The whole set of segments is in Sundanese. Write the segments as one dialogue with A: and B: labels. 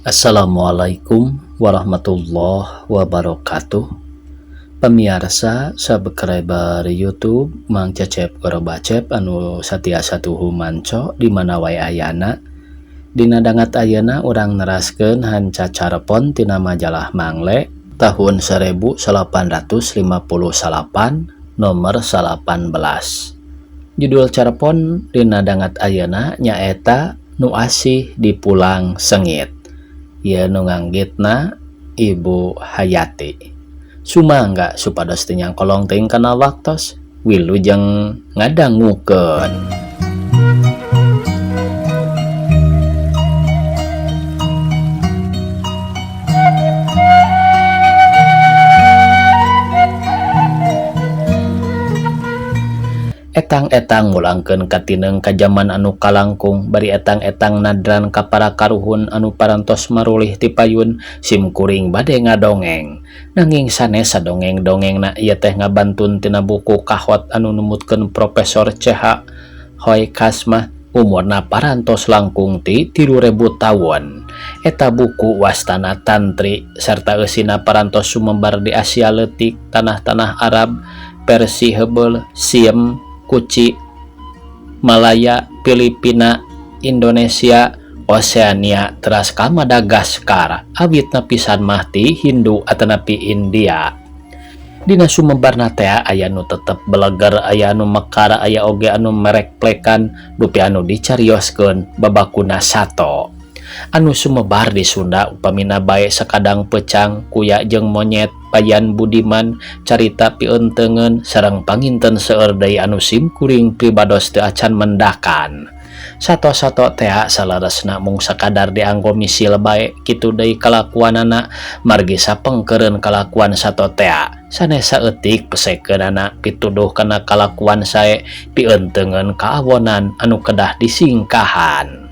A: Assalamualaikum warahmatullahi wabarakatuh. Pamiarsa subscriber YouTube Mang Cecep Gorobacep anu satiasa tuhu manco di mana wae ayana. Dina dangat ayeuna urang neraskeun hanca carepon tina majalah Mangle tahun 1859 nomor 18. Judul carepon dina dangat ayeuna nyaeta Nu Asih Dipulang Sengit. Ieu nu nganggitna Ibu Hayati. Sumangga supados teu nyangkolong teuing kana waktos, wilujeng ngadangukeun. Etang-etang ngulangkeun katineng ka jaman anu kalangkung bari etang-etang nadran ka para karuhun anu parantos marulih ti payun sim kuring bade ngadongeng. Nanging sanes sadongeng-dongengna ieu teh ngabantun tina buku kahot anu numutkeun Profesor CH Hoy Kasmah umurna parantos langkung ti 3000 taun. Eta buku wastana tantri sarta eusina parantos sumebar di Asia Leutik, tanah-tanah Arab, Persi Hebeul, Siem, Kuci, Malaya, Filipina, Indonesia, Oseania, teras ka Madagaskar, awitna pisan mah ti Hindu atanapi India. Dina sumebarna teh aya nu tetep beleger, aya anu mekar, aya oge anu merek plekan, dupi anu dicarioskeun babakuna sato. Anu sumebar di Sunda upamina bae sakadang pecang, kuya jeung monyet, payan budiman, carita pientengeun sareng panginten seueur deui anu sim kuring pribados teu acan mendakan. Sato-sato tea salaresna mung sakadar dianggo misil bae kitu deui kalakuanana margi sapengkeureun kalakuan sato tea. Sanes saeutik pesekeunana pituduh kana kalakuan sae pientengeun kaawonan anu kedah disingkahan.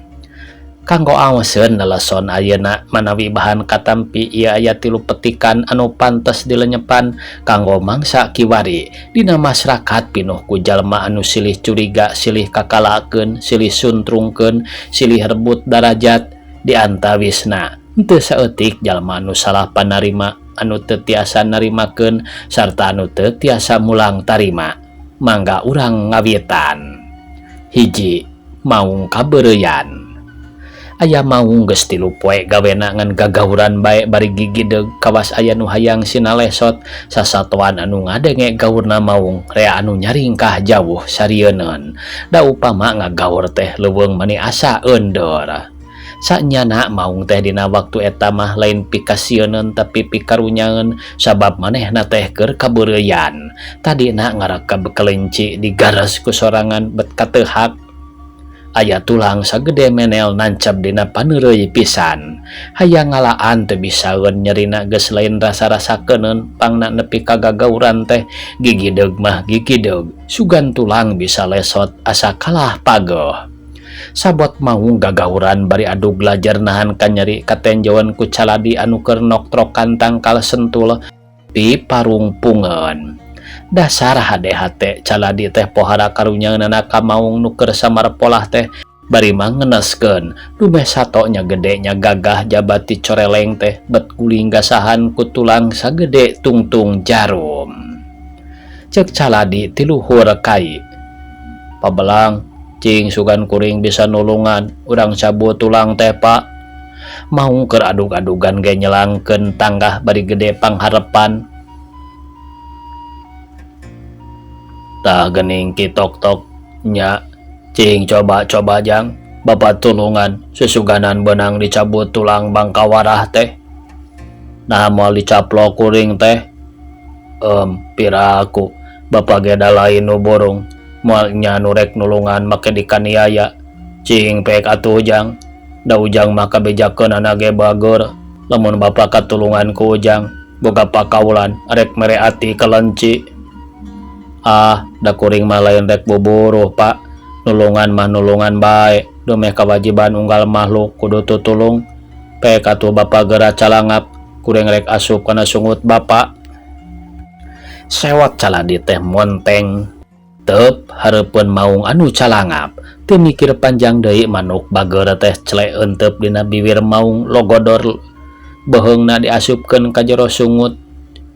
A: Kanggo aoseun leleson ayeuna manawi bahan katampi ieu aya 3 petikan anu pantes dilenyepan kanggo mangsa kiwari dina masyarakat pinuh ku jalma anu silih curiga, silih kakalakeun, silih suntrungkeun, silih rebut darajat. Di antawisna henteu saeutik jalma anu salah panarima, anu teu tiasa narimakeun sarta anu teu tiasa mulang tarima. Mangga urang ngawitan. Hiji, maung kabeureuyan. Aya maung geus 3 poe gawena ngan gagauran bae bari gigideg kawas aya nu hayang sinalesot sasatoan anu ngadenge gaurna maung rea anu nyaringkah jauh sarieun. Da upama ngagaur teh leuweung mani asa eundeur. Sanyana maung teh dina waktu eta mah lain pikasieuneun tapi pikarunyaeun sabab manehna teh keur kabeureuyan. Tadina ngarakab kelenci digares ku sorangan bet kateuhak. Aya tulang sagede menel nancap dina paneureuy pisan. Hayang ngalaan teu bisaeun nyerina geus lain rasa-rasakeuneun pangna nepi ka gagauran teh gigideg mah gigideg sugan tulang bisa lesot asa kalah pageuh. Sabot maung gagauran bari adug lajar nahan kanyeri katenjoan ku caladi anu keur noktrokan tangkal sentul di parungpungeun. Dasar hade-hate caladi teh pohara karunyaeunana ka maung nu keur samarpolah teh bari mangeneskeun dumeh sato nya gede nya gagah jabati coreleng teh bet guling gasahan ku tulang sagede tungtung jarum. Cek caladi ti luhur kai. Pabelang cing sugan kuring bisa nulungan urang cabut tulang teh pak. Maung keur adug-adugan ge nyelangkeun tanggah bari gede pangharepan. Tah gening ki tok-tok nya cing coba-coba jang bapak tulungan susuganan benang dicabut tulang bangkawarah teh. Nah moal dicaplok kuring teh. Piraku bapak ge da lain nu borong moal nya nu rek nulungan make dikaniaya. Cing pek atuh jang da ujang mah kabejakeunana ge bageur lamun bapak katulungan ku ujang boga pakaulan rek mere ati kelenci. Ah, da kuring mah lain rek buburuh pak, nulungan mah nulungan bae, dumeh kewajiban unggal makhluk kudu tutulung. Pek atuh bapak geura calangap, kuring rek asup kana sungut bapak. Sewot caladi teh monteng, teup hareupeun maung anu calangap, Teu mikir panjang deui manuk bageur teh cele euteup dina biwir maung logodor beuheungna diasupkeun ka jero sungut.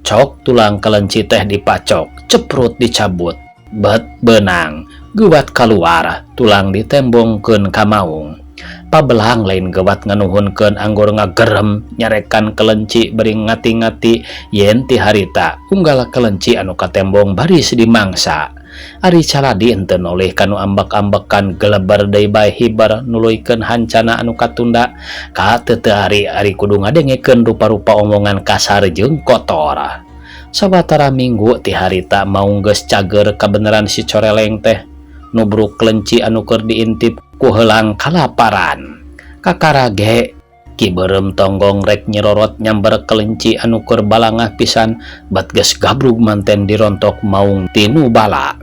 A: Cok tulang kelenci teh dipacok, ceprut dicabut, bet beunang, geuwat kaluar, tulang ditembongkeun ka maung. Pabelang lain geuwat nganuhunkeun anggur ngagerem nyarekan kelenci bari ngati-ngati yen ti harita unggal kelenci anu katembong baris dimangsa. Ari caladi henteu noleh kanu ambek-ambekan geleber deui bae hiber nuluykeun hancana anu katunda ka teu teu ari-ari kudu ngadengekeun rupa-rupa omongan kasar jeung kotor. Sawatara minggu ti harita maung geus cager kabeneran si Coreleng teh nubruk kelenci anu keur diintip ku heulang kalaparan. Kakara ge Ki Beureum Tonggong rek nyirorot nyamber kelenci anu keur balangah pisan bat geus gabrug manten dirontok maung tinu bala.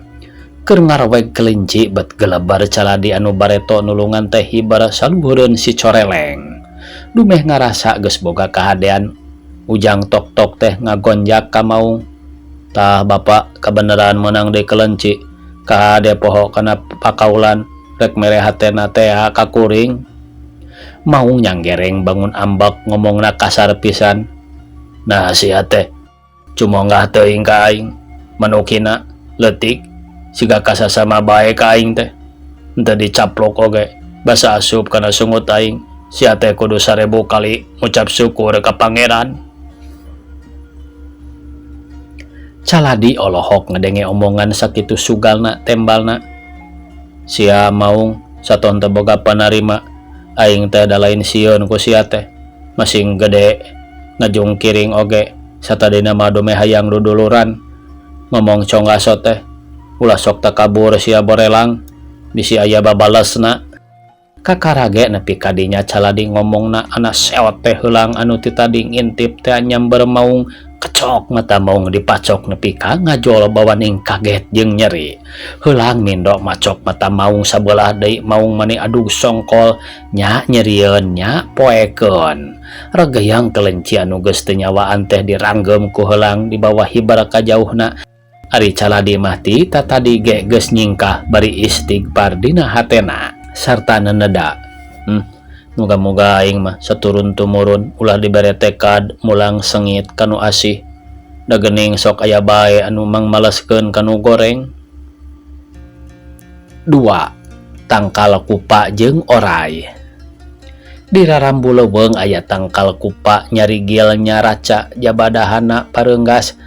A: Keur ngarweg kelinci bet gelebar caladi anu bareto nulungan teh hibar saluhureun si Coreleng. Dumeh ngarasa geus boga kahadean Ujang Tok-tok teh ngagonjak ka maung. Tah bapak kabeneran meunang deui kelenci. Kahade poho kana pakaulan rek mere hatena teh ka kuring. Maung nyanggereng bangun ambek ngomongna kasar pisan. Nah sia teh cumonggah teuing ka aing manukina leutik siga kasasama bae ka aing teh. Henteu dicaplok oge basa asup kana sungut aing. Sia teh kudu 1000 kali ngucap syukur ka pangeran. Caladi olohok ngedenge omongan sakitu sugalna tembalna. Sia maung saton teu boga panarima aing teh da lain sieun ku sia teh. Masing gede ngajungkiring oge satadina mah dumeh hayang duduluran. Ngomong conggaso teh ulah sok takabur sia borelang bisi aya babalesna. Kakara ge nepi ka dinya caladi ngomongna ana seot teh heulang anu ti tadi ngintip teh nyamber maung kecok mata maung dipacok nepi ka ngajol bawaning kaget jeung nyeri. Heulang mindo macok mata maung sabelah deui maung mani adug songkol nya nyerieun nya poekeun. Regeyang kelenci anu geus teu nyawaan teh diranggem ku heulang dibawa hibar ka jauhna. Ari caladi mah ti tatadi ge geus nyingkah bari istighfar dina hatena sarta neneda. Muga-muga aing mah saturun tumurun ulah dibere tekad mulang sengit kanu asih. Da geuning sok aya bae anu mangmaleskeun kanu goreng. 2. Tangkal kupa jeung orai. Di rarambu leuweung aya tangkal kupa nyarigil nyaraca jabadahana pareunggas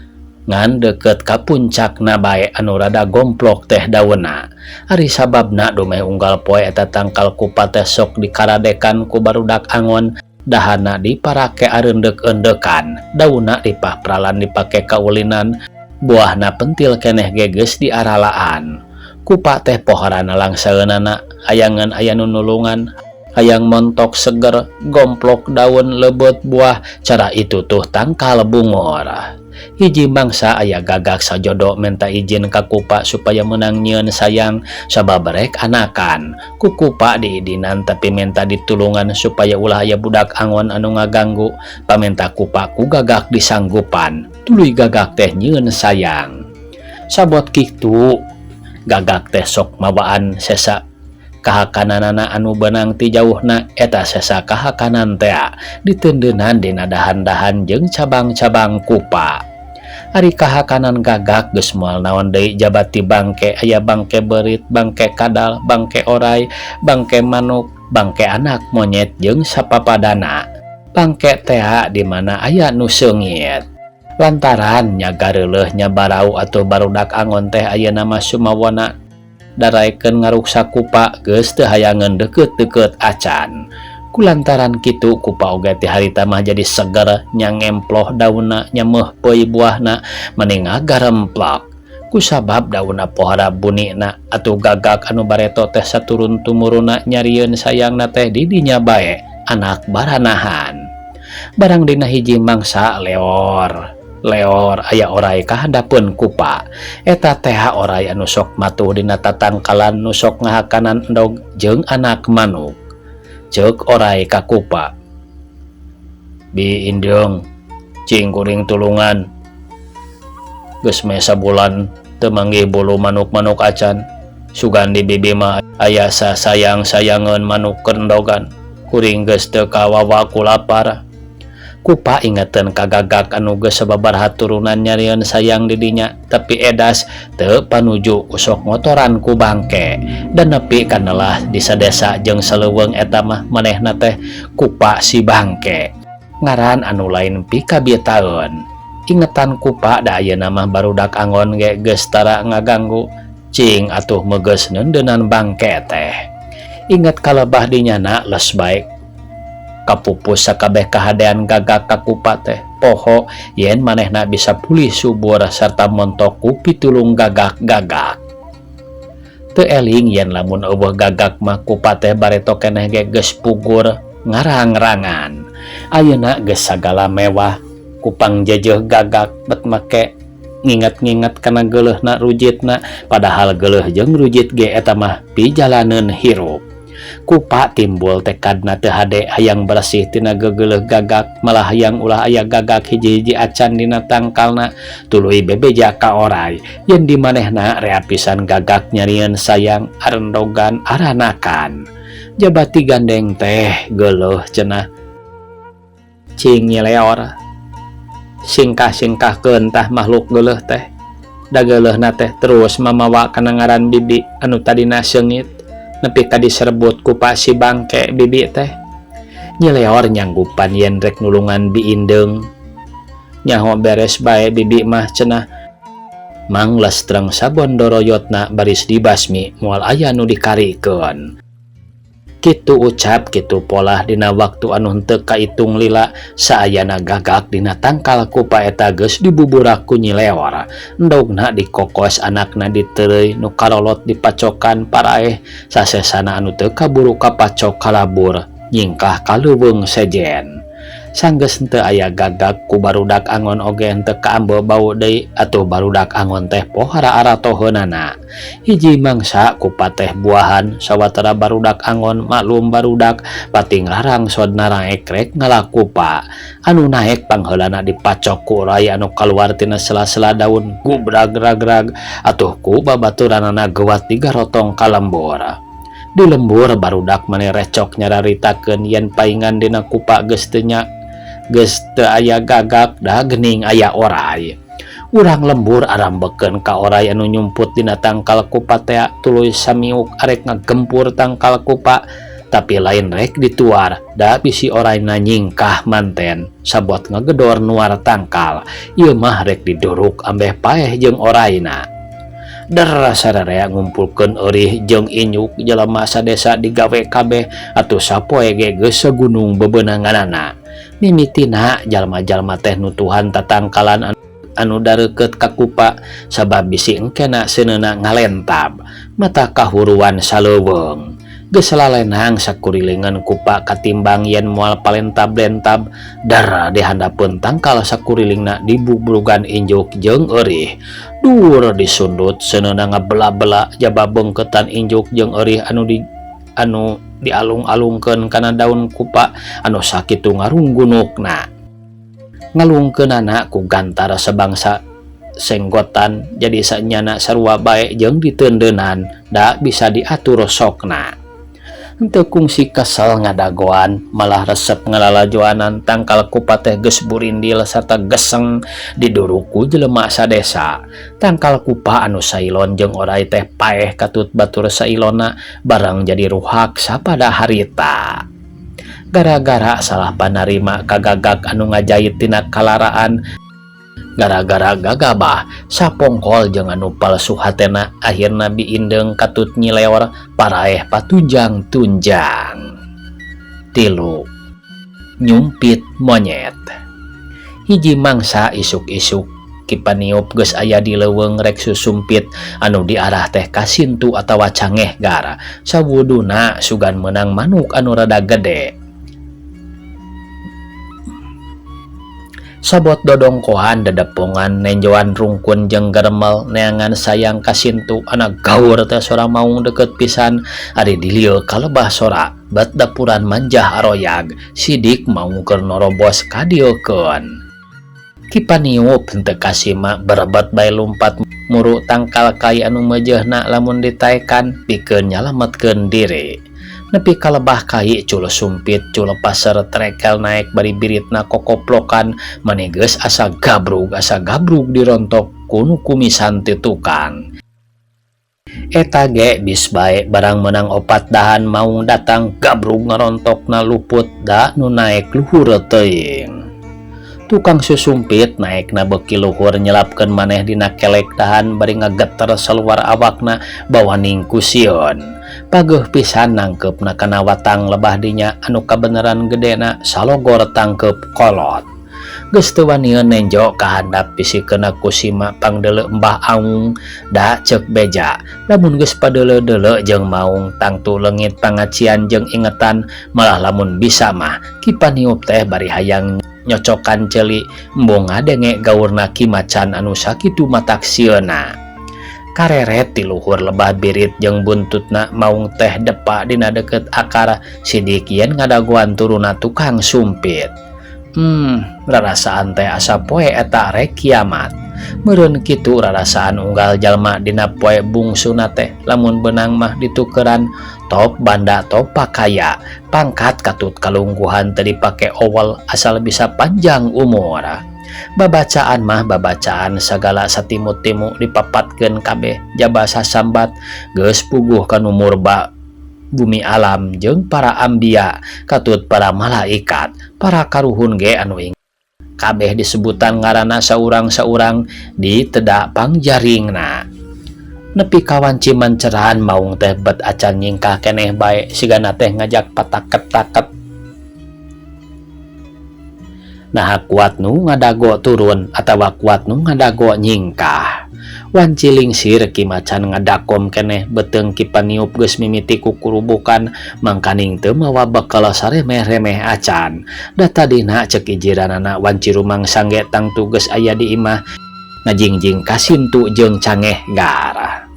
A: ngan deukeut ka puncakna bae anu rada gomplok teh daunna. Ari sababna dumeh unggal poe eta tangkal kupa teh sok dikaradekan ku barudak angon, dahana diparake areundeuk-eundeukan, daunna dipahpralan dipake kaulinan, buahna pentil keneh ge geus diaralaan. Kupa teh poharana langsaeunana, hayangeun aya nu nulungan, hayang montok seger, gomplok daun lebeut buah, cara itu tuh tangkal bungor. Hiji mangsa aya gagak sajodo menta izin ka Kupa supaya menang nyieun sayang sabab rek anakan. Ku Kupa diidinan tapi menta ditulungan supaya ulah aya budak angon anu ngaganggu. Pamenta Kupa ku gagak disanggupan, tuluy gagak teh nyieun sayang. Sabot kitu gagak teh sok mawaan sesa kahakananana anu benang ti jauhna eta sesa kahakanan tea diteundeunan dina dahan-dahan jeung cabang-cabang kupa. Ari kahakanan gagak geus moal naon deui jabati bangke aya bangke beurit, bangke kadal, bangke orai, bangke manuk, bangke anak monyet jeung sapapadana. Bangke tea di mana aya nu seungit. Lantaran nyagareuleeh nyabarau atau barudak angon teh ayeuna mah sumawana daraekeun ngaruksak kupa geus teu hayangeun deukeut-deukeut acan. Kulantaran kitu kupa oge ti harita mah jadi seger nya ngemploh daunna nya meuhpeuy buahna meni ngagaremplak. Kusabab daunna pohara bunina atuh gagak anu bareto teh saturun tumuruna nyarieun sayangna teh di dinya bae anak baranahan. Barang dina hiji mangsa leor leor aya orai kahandapeun kupa. Eta teh orai anu sok matuh dina tatangkalan nu sok ngahakanan endog jeung anak manuk. Ceuk orai ka kupa. Bi indeung cing kuring tulungan. Geus meh sabulan teu manggih bulu manuk-manuk acan. Sugan di bibi mah aya sasayang-sayangeun manuk keur endogan. Kuring geus teu kawawa ku lapar. Kupa ingeteun ka gagak anu geus sababaraha turunan nyarieun sayang di dinya tapi edas teu panuju ku sok ngotoran ku bangke dan nepi ka nelah di sadesa jeung saleuweung eta mah manehna teh Kupa si bangke ngaran anu lain pikabitaeun. Ingetan Kupa da ayeuna mah barudak angon ge geus tara ngaganggu cing atuh megeus neundeunnan bangke teh. Inget kalebah dinyana les bae kapupus sakabeh kahadean gagak ka Kupa teh poho yen manehna bisa pulih subur sarta montok ku pitulung gagak-gagak. Teu eling yen lamun euweuh gagak mah Kupa teh bareto keneh ge geus pugur ngarang-rangan. Ayeuna geus sagala mewah kupang jejeuh gagak bet make nginget-nginget kana geuleuhna rujitna padahal geuleuh jeung rujit ge eta mah pijalaneun hirup. Kupa timbul tekadna teu hade hayang bersih tina gegeleuh gagak malah hayang ulah aya gagak hiji-hiji acan dina tangkalna tuluy bebeja ka oray yen di manehna rea pisan gagak nyarieun sayang arendogan aranakan. Jabati gandeng teh geuleuh cenah cing nyileor singkah-singkahkeun tah makhluk geuleuh teh da geuleuhna teh terus mamawa kana ngaran bibi anu tadina seungit nepi ka diserebut ku Pak si bangke bibi teh. Nyileor nyanggupan yen rek nulungan biindeung nyaho beres bae bibi mah cenah mang lestreng sabondoroyotna baris dibasmi moal aya nu dikarikeun. Kitu ucap kitu polah dina waktu anu henteu kaitung lila saayana gagak dina tangkal kupa eta geus dibuburak ku nyileor endogna dikokos anakna diteureuy nu karolot dipacokan paraeh sasesana anu teu kaburu kapacok kalabur nyingkah ka leuweung sejen. Sanggeus henteu aya gagak ku barudak angon oge henteu kaambe bau deui atuh barudak angon teh pohara aratoheunana. Hiji mangsa kupa teh buahan sawatara barudak angon maklum barudak pating rarangsod naraek rek ngalakupa anu naek pangheulana dipacok ku oray anu kaluar tina sela-sela daun gubrag-ragrag atuh ku babaturanana geuwat digarotong ka lembur. Di lembur barudak mane recok nyararitakeun yen paingan dina kupa geus teu nya geus teu aya gagak da geuning aya oray. Urang lembur arambekeun ka oray anu nyumput dina tangkal kupa tea tuluy samiuk arek ngagempur tangkal kupa tapi lain rek dituar da bisi orayna nyingkah manten sabot ngagedor nuar tangkal ieu mah rek diduruk ambeh paeh jeung orayna. Der sararea ngumpulkeun eurih jeung inyuk jelema sadesa digawe kabeh atuh sapoe ge geus sagunung bebeunanganana. Mimitina jalma-jalma teh nutuhan tatangkalan anu dareukeut ka kupa sabab bisi engkena seuneuna ngalentab mata kahuruan saleuweung. Geus lalenang sakurilingan kupa katimbang yen moal palentab-lentab dar di handapeun tangkal sakurilingna dibubrugan injuk jeung eurih. Dur disundut seuneuna ngabela-bela jaba beungkeutan injuk jeung eurih anu dialung-alungkeun kana daun kupa anu sakitu ngarunggunukna. Ngalungkeunana ku gantar sabangsa senggotan jadi sanyana sarua bae jeung diteundeunan da bisa diatur sokna. Henteu kungsi kesel ngadagoan malah resep ngalalajoanan tangkal kupa teh geus burindil sarta geseng diduruk ku jelema sadesa. Tangkal kupa anu sailon jeung oray teh paeh katut batur sailonna barang jadi ruhak sapada harita. Gara-gara salah panarima kagagak anu ngajait tina kalaraan gara-gara gagabah sapongkol jeung anu palsu hatena akhirna biindeung katut nyileor paraeh patunjang-tunjang. 3. Nyumpit monyet. Hiji mangsa isuk-isuk kipaniup geus aya di leuweung rek susumpit anu diarah teh kasintu atawa cangeh gara sawuduna sugan meunang manuk anu rada gede. Sabot dodongkohan dedepongan nenjoan rungkun jeung geremel neangan sayang kasintu anak gaur teh sora maung deket pisan ari dilieu kalebah sora bat dapuran manjah aroyag sidik maung keur norobos kadieukeun. Kipaniup henteu kasima berebet bae lumpat Muru tangkal kai anu meujeuhna lamun ditaekan pikeun nyalametkeun diri. Nepi ka lebah kai cul sumpit cul paser trekel naek bari biritna kokoplokan mani geus asa gabrug dirontok ku nu kumisan ti tukang. Eta ge bis bae barang meunang opat dahan maung datang gabrug ngarontokna luput da nu naek luhur teuing. Tukang susumpit naekna beuki luhur nyelapkeun maneh dina kelek dahan bari ngageter saluar awakna bawaning ku sieun. Pageuh pisan nangkeupna kana watang lebah dinya anu kabeneran gedena salogor tangkeup kolot. Geus teu wanieun nenjo ka handap bisi keuna ku sima pangdeuleu Mbah Aung da ceuk beja. Lamun geus padeuleu-deuleu jeung maung tangtu leungit pangacian jeung ingetan malah lamun bisa mah Ki Paniup teh bari hayang nyocokan ceuli embung ngadenge gaurna Ki Macan anu sakitu matak sieuna. Kareret ti luhur lebah birit jeung buntutna maung teh depa dina deukeut akar sidik yen ngadagoan turuna tukang sumpit. Rarasaan teh asa poe eta rek kiamat. Meureun kitu rarasaan unggal jalma dina poe bungsuna teh lamun beunang mah ditukeran top banda top pakaya pangkat katut kalungguhan teu dipake owel asal bisa panjang umur. Babacaan mah babacaan sagala satimu-timu dipapatkeun kabeh jaba sasambat geus puguh kanu murba bumi alam jeung para ambia katut para malaikat para karuhun ge anu kabeh disebutan ngaranna saurang-saurang diteda pangjaringna. Nepi ka wanci mancerahan maung teh bet acan nyingkah keneh bae sigana teh ngajak pataket-taket. Naha kuat nu ngadago turun atawa kuat nu ngadago nyingkah. Wanci lingsir Ki Macan ngadakom keneh beuteung Ki Paniup geus mimiti kukurubukan mangkaning teu mawa bekal saremeh-remeh acan. Da tadina ceuk ijiranana wanci rumangsa ge tangtu geus aya di imah ngajingjing kasintu jeung cangeh gar.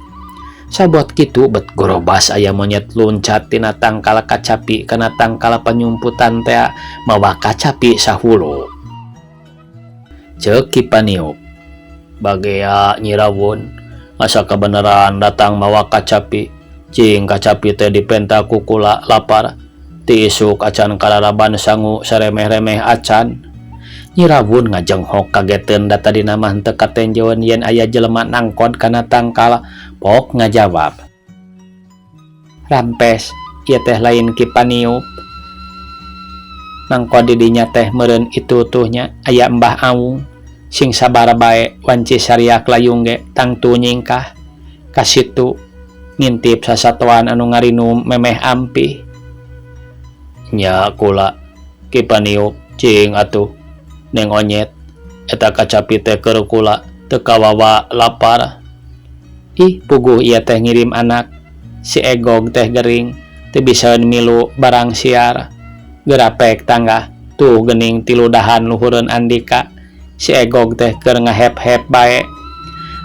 A: Sabot kitu bet gorobas aya monyet luncat tina tangkal kacapi kana tangkal panyumputan tea mawa kacapi sahulu. Ceuk Ki Paniup, bagea Nyi Rawun asa kabeneran datang mawa kacapi cing kacapi teh dipenta ku kula lapar ti isuk acan kalalaban sangu saremeh-remeh acan. Nyi Rawun ngajenghok kageteun da tadina mah henteu katenjoeun yen aya jelema nangkod kana tangkal pok ngajawab. Rampes ieu teh lain Ki Paniup. Nangkod di dinya teh meureun itu tuhnya aya Mbah Aung. Sing sabar bae wanci sariak layung ge tangtu nyingkah ka situ ngintip sasatoan anu ngarinum memeh ampih. Nya kula Ki Paniup cing atuh neng onyet eta kacapi teh keur kula teu kawawa lapar. Ih puguh ieu teh ngirim anak si Egog teh gering teu bisa milu barang siar gerapek tangga tuh gening tiludahan luhureun Andika si Egog teh keur ngahep-hep bae.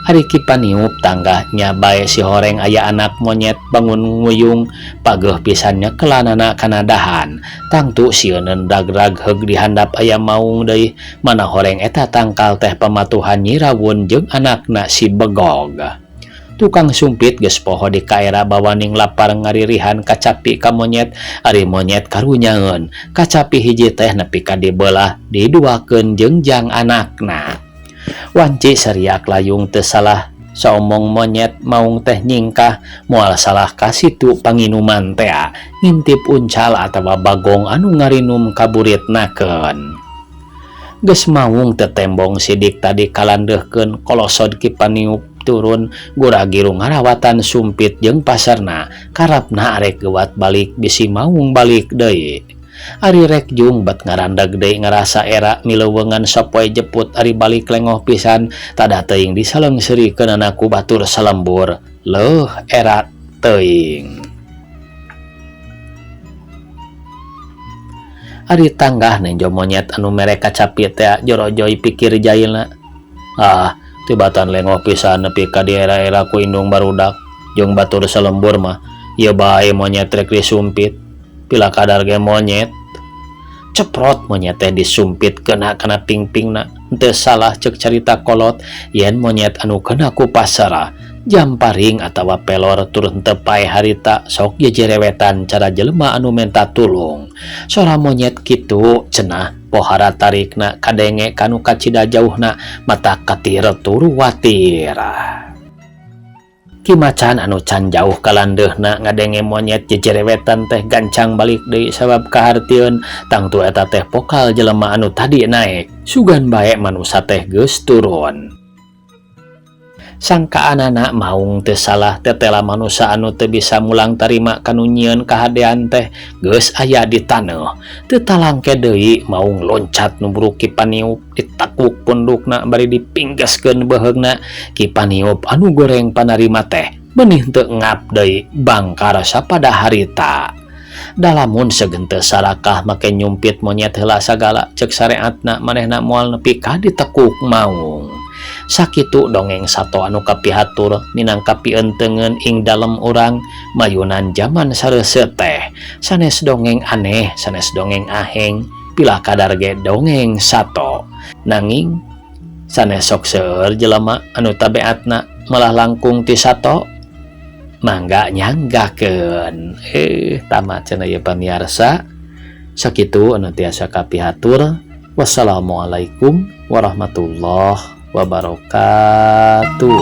A: Ari Ki Paniup tanggah nya bae si horeng aya anak monyet bangun nguyung pageuh pisan nyekelanana kana dahan tangtu sieuneun ragrag heug dihandap aya maung deui mana horeng eta tangkal teh pamatuhan Nyi Rawun jeung anakna si Begog. Tukang sumpit geus poho di kaera bawaning lapar ngaririhan kacapi ka monyet ari monyet karunyaeun kacapi hiji teh nepi ka dibelah diduakeun jeung jang anakna. Wanci seriak layung teu salah saomong monyet maung teh nyingkah moal salah ka situ panginuman tea ngintip uncal atawa bagong anu ngarinum kaburitnakeun. Geus maung tetembong sidik tadi kalandeuhkeun kolosod Ki Paniup turun gura-giru ngarawatan sumpit jeung pasarna karapna arek geuwat balik bisi maung balik deui. Ari rek jung bet ngarandag deui ngarasa era mileuweungan sapoe jeput ari balik lengoh pisan tada teuing disalengseurikeunana ku batur salembur leuh era teuing. Ari tanggah nenjo monyet anu mere kacapi teh jorojoi pikir jailna. Ah tibatan lengoh pisan nepi ka di era-era ku indung barudak jeung batur salembur mah ieu bae monyet rek disumpit pila kadar ge monyet. Ceprot monyet teh disumpitkeunna kana pingpingna. Henteu salah ceuk carita kolot yen monyet anu kena ku pasera jamparing atawa pelor tur henteu paeh harita sok jejerewetan cara jelema anu menta tulung. Sora monyet kitu cenah pohara tarikna kadenge kanu kacida jauhna matak katir tur watir. Ki Macan anu can jauh kalandeuhna ngadenge monyet jejerewetan teh gancang balik deui sabab kahartieun tangtu eta teh pokal jelema anu tadi naek. Sugan bae manusa teh geus turun. Sangkaanana maung teu salah tetela manusa anu teu bisa mulang tarima kanu nyieun kahadean teh geus aya di taneuh. Teu talangke deui maung loncat nubruk Ki Paniup ditakuk pundukna bari dipinggaskeun beuheungna. Ki Paniup anu goreng panarima teh benih teu ngap deui bangkar sapada harita. Da lamun seugeuh teu sarakah make nyumpit monyet heula sagala ceuk sareatna manehna moal nepi ka ditekuk maung. Sakitu dongeng sato anu kapihatur minangka pientengeun ing dalem urang mayunan jaman sareuseuh teh. Sanes dongeng aneh, sanes dongeng aheng, pila kadar ge dongeng sato. Nanging sanes sok seueur jelema anu tabeatna malah langkung ti sato. Mangga nyanggakeun. Tamat cenah ieu pamiarsa. Sakitu anu tiasa kapihatur. Wassalamualaikum warahmatullahi wabarakatuh.